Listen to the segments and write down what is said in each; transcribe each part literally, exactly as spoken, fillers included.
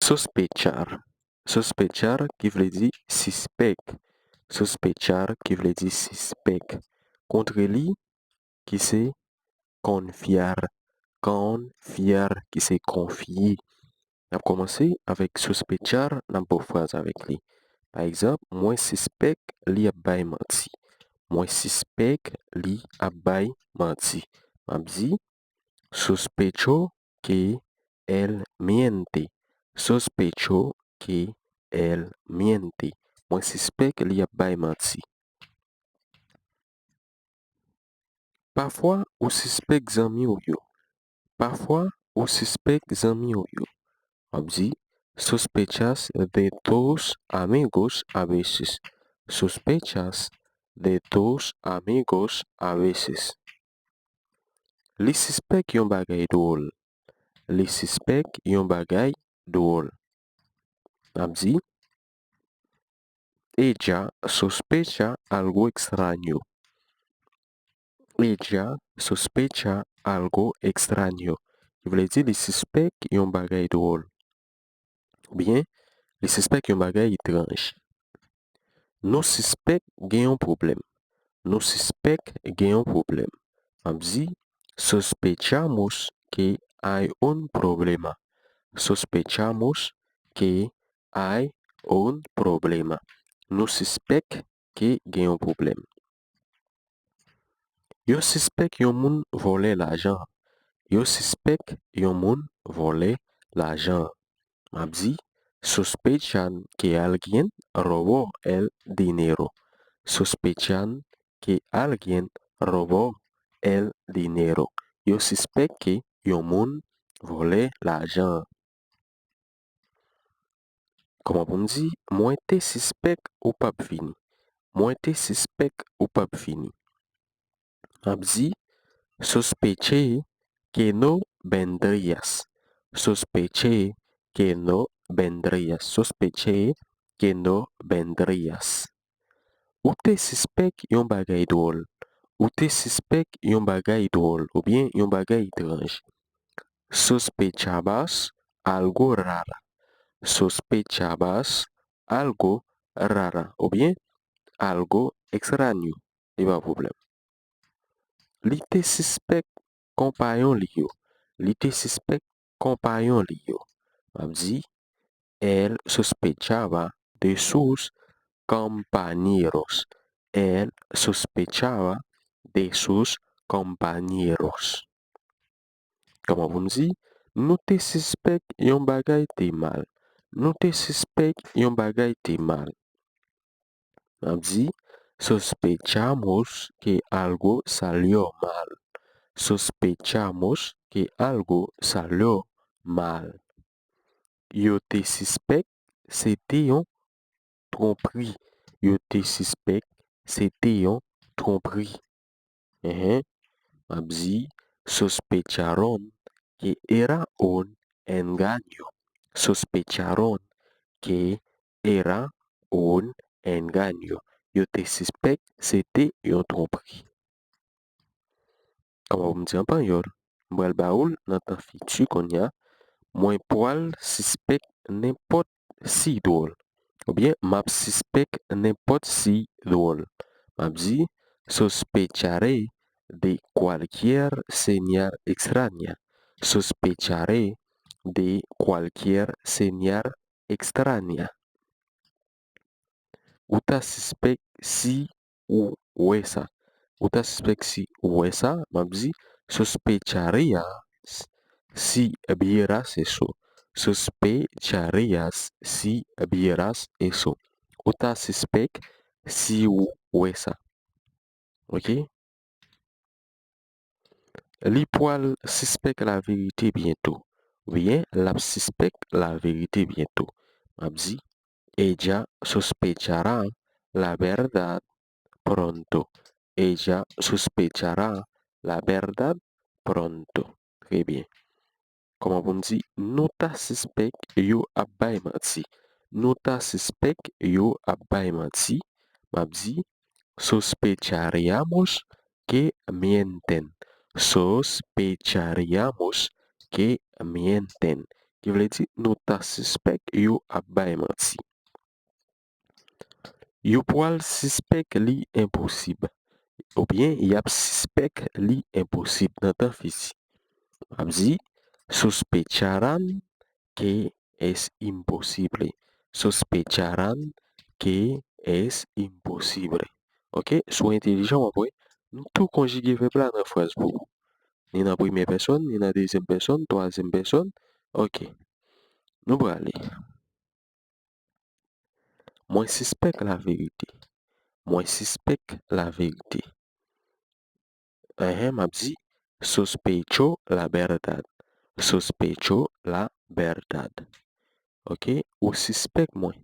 Sospechar. Sospechar ki vle di sispèk. Sospechar ki vle di sispèk. Kontre li ki se confiar. Confiar ki se konfye. N ap kòmanse avèk sospechar, n ap ba w fraz avèk li. Pa egzanp, mwen sispèk li ap bay manti. Mwen sispèk li ap bay manti. M ap di, sospecho que él miente. Sospecho que él miente. Mwen sispèk li ap bay manti. Pafwa ou sispèk zanmi w yo. Pafwa ou sispèk zanmi w yo. W ap di, sospechas de tus amigos a veces. Sospechas de tus amigos a veces. Li sispèk yon bagay dwòl. Li sispèk yon bagay dwòl. N ap di, ella sospecha algo extraño. Ella sospecha algo extraño. Ki vle di li sispèk yon bagay dwòl. Oubyen, li sispèk yon bagay etranj. Nou sispèk gen yon pwoblèm. Nou sispèk gen yon pwoblèm. M ap di, sospechamos que hay un problema. Sospechamos que hay un problema. Nou sispèk ke gen yon pwoblèm. Yo sispèk yon moun vòlè lajan an. Yo sispèk yon moun vòlè lajan an. M ap di, sospechan que alguien robó el dinero. Sospechan que alguien robó el dinero. Yo sispèk ke yon moun vòlè lajan an. Kòman pou m di, mwen te sispèk ou p ap vini. Mwen te sispèk ou p ap vini. M ap di, sospeché que no vendrías. Sospeché que no vendrías. Sospeché que no vendrías. Ou te sispèk yon bagay dwòl. Ou te sispèk yon bagay dwòl, oubyen yon bagay etranj. Sospechabas algo rara. Sospechabas algo rara, oubyen algo extraño. Li pa pwoblèm. Li te sispèk konpayon li yo. Li te sispèk konpayon li yo. M ap di, él sospechaba de sus compañeros. Él sospechaba de sus compañeros. Kòman pou m di, nou te sispèk yon bagay te mal. Nou te sispèk yon bagay te mal. M ap di, sospechamos que algo salió mal. Sospechamos que algo salió mal. Yo te sispèk se te yon twonpri. Yo te sispèk se te yon twonpri. Enhen. M ap di, sospecharon que era un engaño. Sospecharon que era un engaño. Yo te sispèk se te yon twonpri. Kòman pou m di an panyòl? M pral ba ou l nan tan fiti kounye a. Mwen pral sispèk nenpòt si dwòl. Oubyen, m ap sispèk nenpòt si dwòl. M ap di, sospecharé de cualquier señal extraña. Sospecharé de cualquier señal extraña. Ou ta sispèk si ou wè sa. Ou ta sispèk si ou wè sa, m ap di, sospecharías si vieras eso. Sospecharías si vieras eso. Ou ta sispèk si ou wè sa. Oke? Li pral sispèk laverite byento. Oubyen, l ap sispèk laverite byento. M ap di, ella sospechará la verdad pronto. Ella sospechará la verdad pronto. Trè byen. Kòman pou m di, nou ta sispèk yo ap bay manti. Nou ta sispèk yo ap bay manti. M ap di, sospecharíamos que mienten. Sospecharíamos que mienten. Ki vle di, nou ta sispèk yo ap bay manti. Yo pral sispèk li enposib. Oubyen, y ap sispèk li enposib nan tan fiti. M ap di, sospecharan que es imposible. Sospecharan que es imposible. Ok, si w entelijan, w ap wè, m tou konjige vèb la nan fraz pou ou. Ni nan premyè pèsòn, ni nan dezyèm pèsòn, twazyèm pèsòn. Ok. Nou prale. Mwen sispèk laverite. Mwen sispèk laverite. Enhen, m ap di, sospecho la verdad. Sospecho la verdad. Ok, ou sispèk mwen.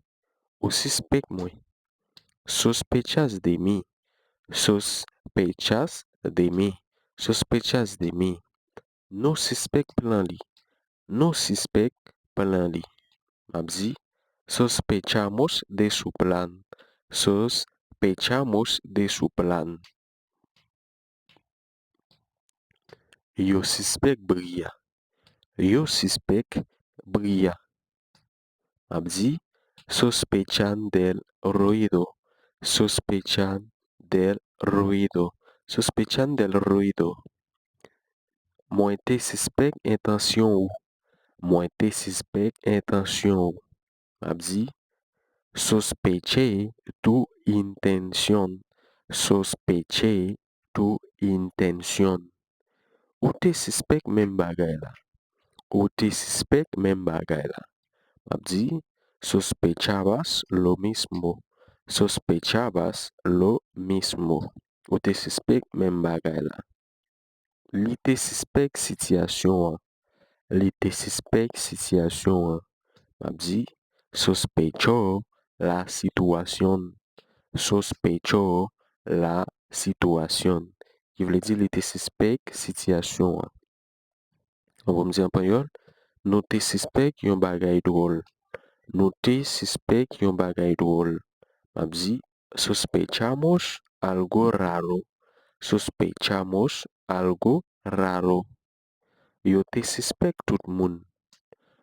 Ou sispèk mwen. Sospechas de mí. Sospechas de mí. Sospechas de mí. Nou sispèk plan li. Nou sispèk plan li. M ap di, sospechamos de su plan. Sospechamos de su plan. Yo sispèk bri a. Yo sispèk bri a. M ap di, sospechan del ruido. Sospechan del ruido. Sospechan del ruido. Mwen te sispèk entansyon ou. Mwen te sispèk entansyon ou. M ap di, sospeché tu intención. Sospeché tu intención. Ou te sispèk menm bagay la. Ou te sispèk menm bagay la. M ap di, sospechabas lo mismo. Sospechabas lo mismo. Ou te sispèk menm bagay la. Li te sispèk sitiyasyon an. Li te sispèk sitiyasyon an. M ap di, sospechó la situación. Sospechó la situación. Ki vle di li te sispèk sitiyasyon an. Konprann m di an panyòl, nou te sispèk yon bagay dwòl. Nou te sispèk yon bagay dwòl. M ap di, sospechamos algo raro. Sospechamos algo raro. Yo te sispèk tout moun.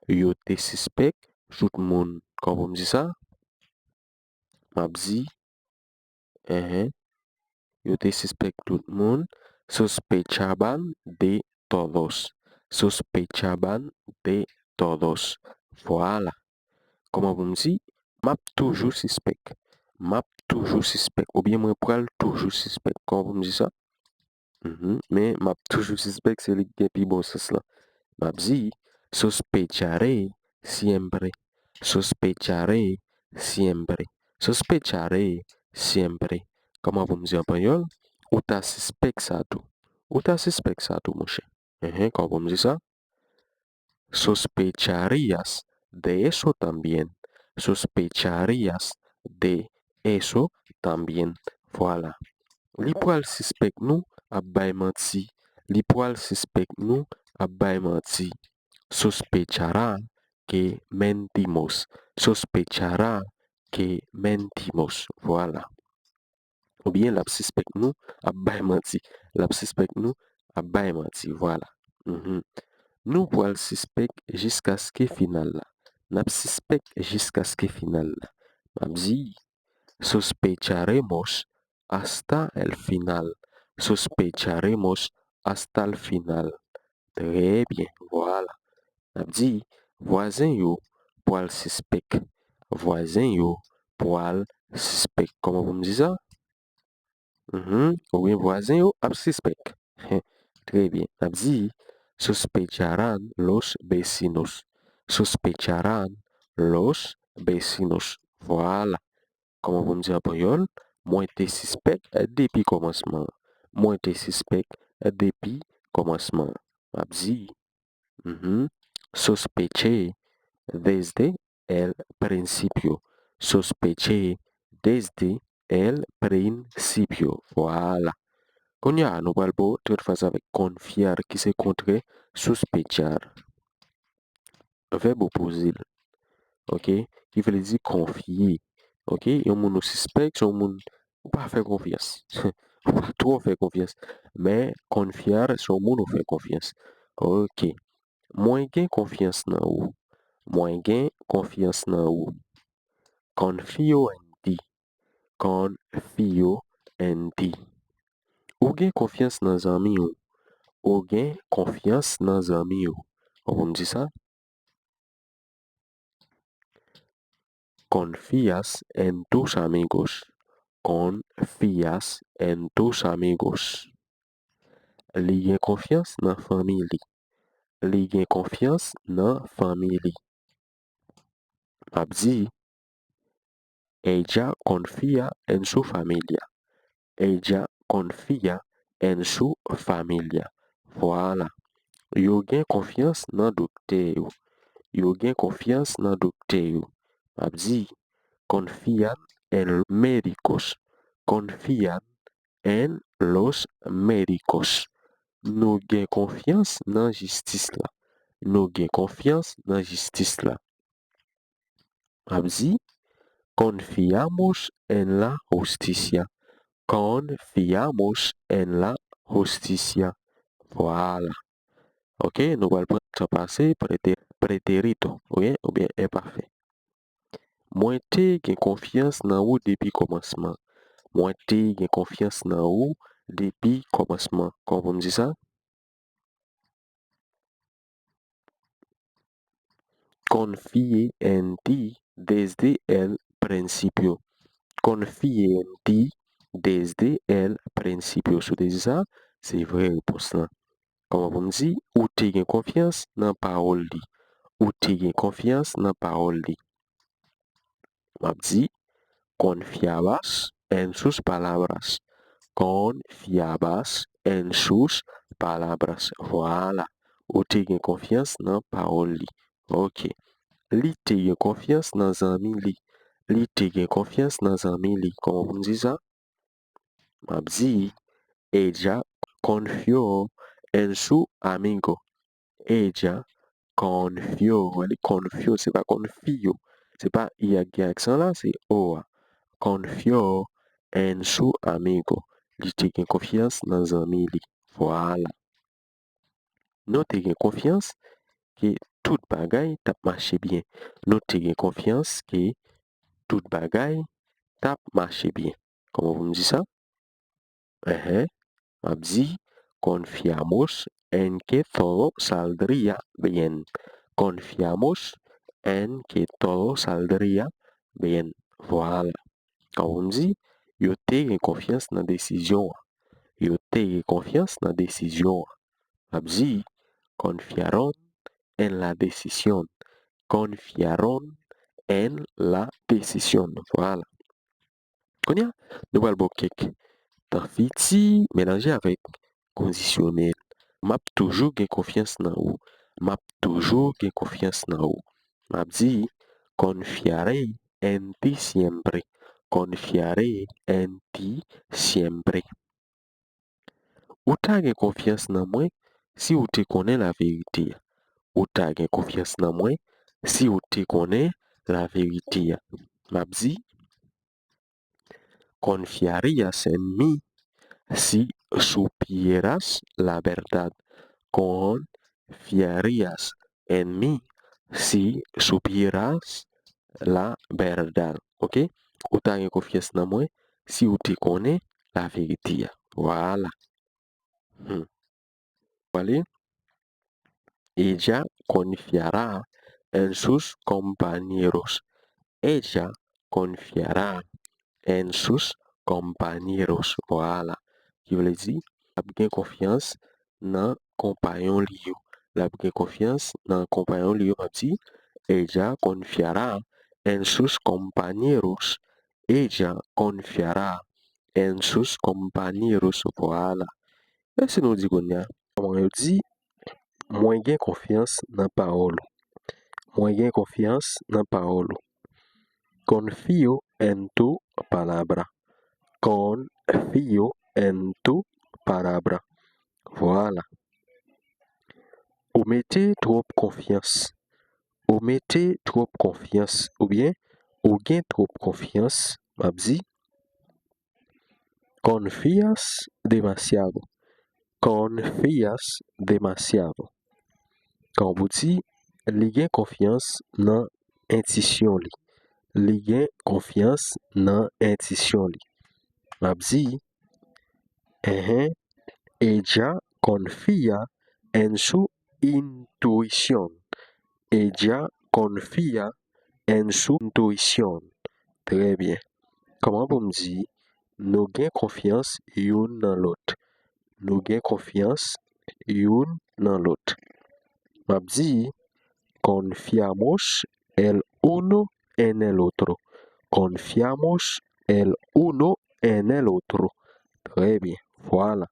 Yo te sispèk tout moun. Kòman pou m di sa? M ap di, enhen. Yo te sispèk tout moun. Sospechaban de todos. Sospechaban de todos. Vwala. Kòman pou m di? M ap toujou sispèk. M ap toujou sispèk. Oubyen mwen pral toujou sispèk. Kòman pou m di sa? Mhm. Men m ap toujou sispèk se li ki gen pi bon sans lan. M ap di, sospecharé siempre. Sospecharé siempre. Sospecharé siempre. Kòman pou m di an panyòl? Ou ta sispèk sa tou. Ou ta sispèk sa tou, monchè. Enhen, kòman pou m di sa? Sospecharías de eso también. Sospecharías de eso también. Vwala. Li pral sispèk nou ap bay manti. Li pral sispèk nou ap bay manti. Sospechará que mentimos. Sospechará que mentimos. Vwala. Oubyen l ap sispèk nou ap bay manti. L ap sispèk nou ap bay manti. Vwala. Mhm. Nou pral sispèk jiskaske final la. N ap sispèk jiskaske final la. M ap di, sospecharemos hasta el final. Sospecharemos hasta el final. Trè byen, vwala. N ap di, vwazen yo pral sispèk. Vwazen yo pral sispèk. Kòman pou m di sa? Mhm. Oubyen vwazen yo ap sispèk. Trè byen. N ap di, sospecharán los vecinos. Sospecharán los vecinos. Vwala. Kòman pou m di an panyòl? Mwen te sispèk depi kòmansman an. Mwen te sispèk depi kòmansman an. M ap di, mhm, sospeché desde el principio. Sospeché desde el principio. Vwala. Kounye a, nou pral ba w tèt fraz avèk confiar, ki se kontrè sospechar. Vèb opoze l. Ok? Ki vle di konfye. Ok? Yon moun ou sispèk, se yon moun ou pa fè konfyans. Ou pa twò fè konfyans. Men, confiar, se yon moun ou fè konfyans. Ok. Mwen gen konfyans nan ou. Mwen gen konfyans nan ou. Confío en ti. Confío en ti. Ou gen konfyans nan zanmi w. Ou gen konfyans nan zanmi w. Kòman pou m di sa? Confías en tus amigos. Confías en tus amigos. Li gen konfyans nan fanmi li. Li gen konfyans nan fanmi li. M ap di, ella confía en su familia. Ella confía en su familia. Vwala. Yo gen konfyans nan doktè yo. Yo gen konfyans nan doktè yo. M ap di, confían en los médicos. Confían en los médicos. Nou gen konfyans nan jistis la. Nou gen konfyans nan jistis la. M ap di, confiamos en la justicia. Confiamos en la justicia. Vwala. Ok, nou pral pran tan pase prete-, preterito, ok, oubyen enpafè. Mwen te gen konfyans nan ou depi kòmansman. Mwen te gen konfyans nan ou depi kòmansman. Kòman pou m di sa? Confié en ti desde el principio. Confié en ti desde el principio. Si w te di sa, se vrè repons lan. Kòman pou m di, ou te gen konfyans nan pawòl li. Ou te gen konfyans nan pawòl li. M ap di, confiabas en sus palabras. Confiabas en sus palabras. Vwala. Ou te gen konfyans nan pawòl li. Ok. Li te gen konfyans nan zanmi li. Li te gen konfyans nan zanmi li. Kòman pou m di sa? M ap di, ella confió en su amigo. Ella confió, li confió, se pa confío. Se pa i a k gen aksan la, se o a. Confió en su amigo. Li te gen konfyans nan zanmi li. Vwala. Nou te gen konfyans ke tout bagay t ap mache byen. Nou te gen konfyans ke tout bagay t ap mache byen. Kòman pou m di sa? Enhen. M ap di, confiamos en que todo saldría bien. Confiamos en que todo saldría bien. Vwala. Kòman pou m di, yo te gen konfyans nan desizyon an. Yo te gen konfyans nan desizyon an. M ap di, confiaron en la decisión. Confiaron en la decisión. Vwala. Kounye a, nou pral ba w kèk tan fiti melanje avèk kondisyonèl. M ap toujou gen konfyans nan ou. M ap toujou gen konfyans nan ou. M ap di, confiaré en ti siempre. Confiaré en ti siempre. Ou ta gen konfyans nan mwen si w te konnen laverite a. Ou ta gen konfyans nan mwen si w te konnen laverite a. M ap di, confiarías en mí si supieras la verdad. Confiarías en mí si supieras la verdad. Ok? Ou ta gen konfyans nan mwen si w te konnen laverite a. Vwala. Hmm. Vwala. Ella confiará en sus compañeros. Ella confiará en sus compañeros. Vwala. Ki vle di, l ap gen konfyans nan konpayon li yo. L ap gen konfyans nan konpayon li yo. M ap di, ella confiará en sus compañeros. Ella confiará en sus compañeros. Vwala. E si nou di kounye a, kòman yo di, mwen gen konfyans nan pawòl ou. Mwen gen konfyans nan pawòl ou. Confío en tu palabra. Confío en tu palabra. Vwala. Ou mete twòp konfyans. Ou mete twòp konfyans. Oubyen, ou gen twòp konfyans. M ap di, confías demasiado. Confías demasiado. Kòman pou di, li gen konfyans nan entitisyon li. Li gen konfyans nan entitisyon li. M ap di, enhen, ella confía en su intuición. Ella confía en su intuición. Trè byen. Kòman pou m di, nou gen konfyans youn nan lòt? Nou gen konfyans youn nan lòt. M ap di, confiamos el uno en el otro. Confiamos el uno en el otro. Trè byen. Vwala.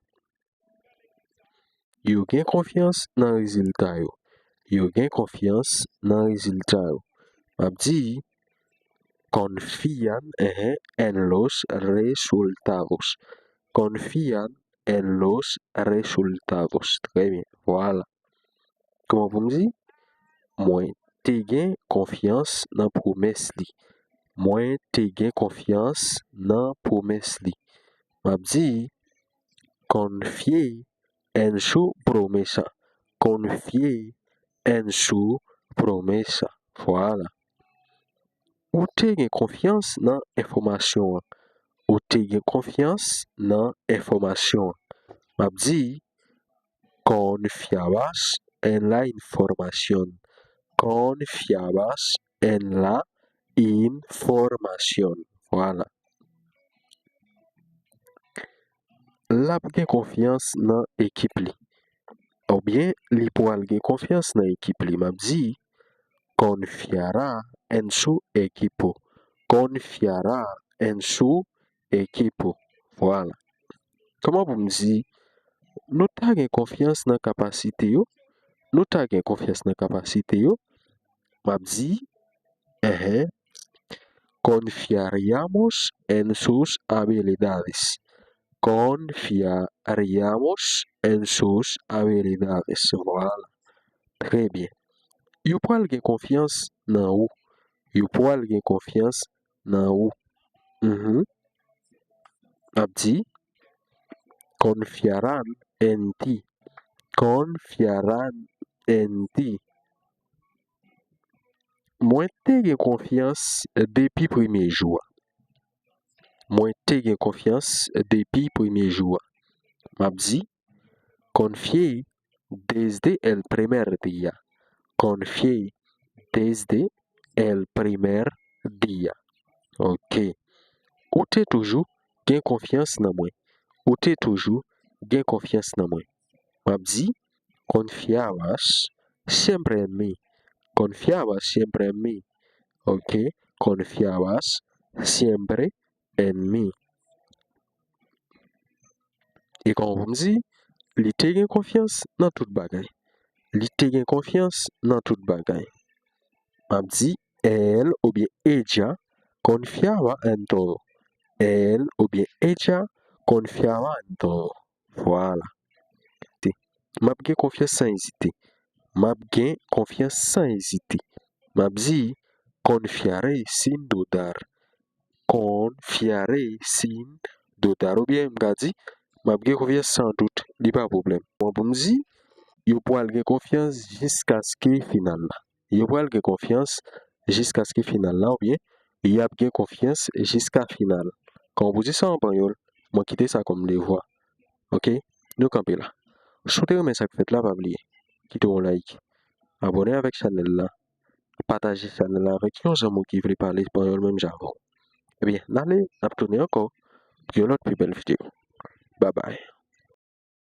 Yo gen konfyans nan rezilta yo. Yo gen konfyans nan rezilta yo. M ap di, confían, enhen, en los resultados. Confían en los resultados. Trè byen. Vwala. Kòman pou m di? Mwen te gen konfyans nan pwomès li. Mwen te gen konfyans nan pwomès li. M ap di, confié en su promesa. Confié en su promesa. Vwala. Ou te gen konfyans nan enfòmasyon an. Ou te gen konfyans nan enfòmasyon an. M ap di, confiabas en la información. Confiabas en la información. Vwala. L ap gen konfyans nan ekip li. Oubyen, li pral gen konfyans nan ekip li. M ap di, confiará en su equipo. Confiará en su equipo. Vwala. Kòman pou m di, nou ta gen konfyans nan kapasite yo? Nou ta gen konfyans nan kapasite yo? M ap di, enhen, confiaríamos en sus habilidades. Confiaríamos en sus habilidades. Vwala. Trè byen. Yo pral gen konfyans nan ou. Yo pral gen konfyans nan ou. Mhm. M ap di, confiarán en ti. Confiarán en ti. Mwen te gen konfyans depi premye jou a. Mwen te gen konfyans depi premye jou a. M ap di, confié desde el primer día. Confié desde el primer día. Ok. Ou te toujou gen konfyans nan mwen. Ou te toujou gen konfyans nan mwen. M ap di, confiabas siempre en mí. Confiabas siempre en mí. Ok. Confiabas siempre en mí. E kòman pou m di, li te gen konfyans nan tout bagay. Li te gen konfyans nan tout bagay. M ap di, él oubyen ella confiaba en todo. Él oubyen ella confiaba en todo. Vwala. Te. M ap gen konfyans san ezite. M ap gen konfyans san ezite. M ap di, confiaré sin dudar. Confiaré sin dudar. Oubyen m ka di, m ap gen konfyans san dout. Li pa pwoblèm. Bon, pou m di, yo pral gen konfyans jiskaske final la. Yo pral gen konfyans jiskaske final la, oubyen y ap gen konfyans jiska final. Kòman pou di sa an panyòl? Mwen kite sa kòm devwa. Ok? Nou kanpe la. Si w te renmen sa k fèt la, pa bliye kite yon like. Abòne avèk chanèl la. Pataje chanèl la avèk yon zanmi w ki vle pale panyòl menm jan avè w. Ebyen, n ale, n ap tounen ankò pou yon lòt pi bèl videyo. Babay.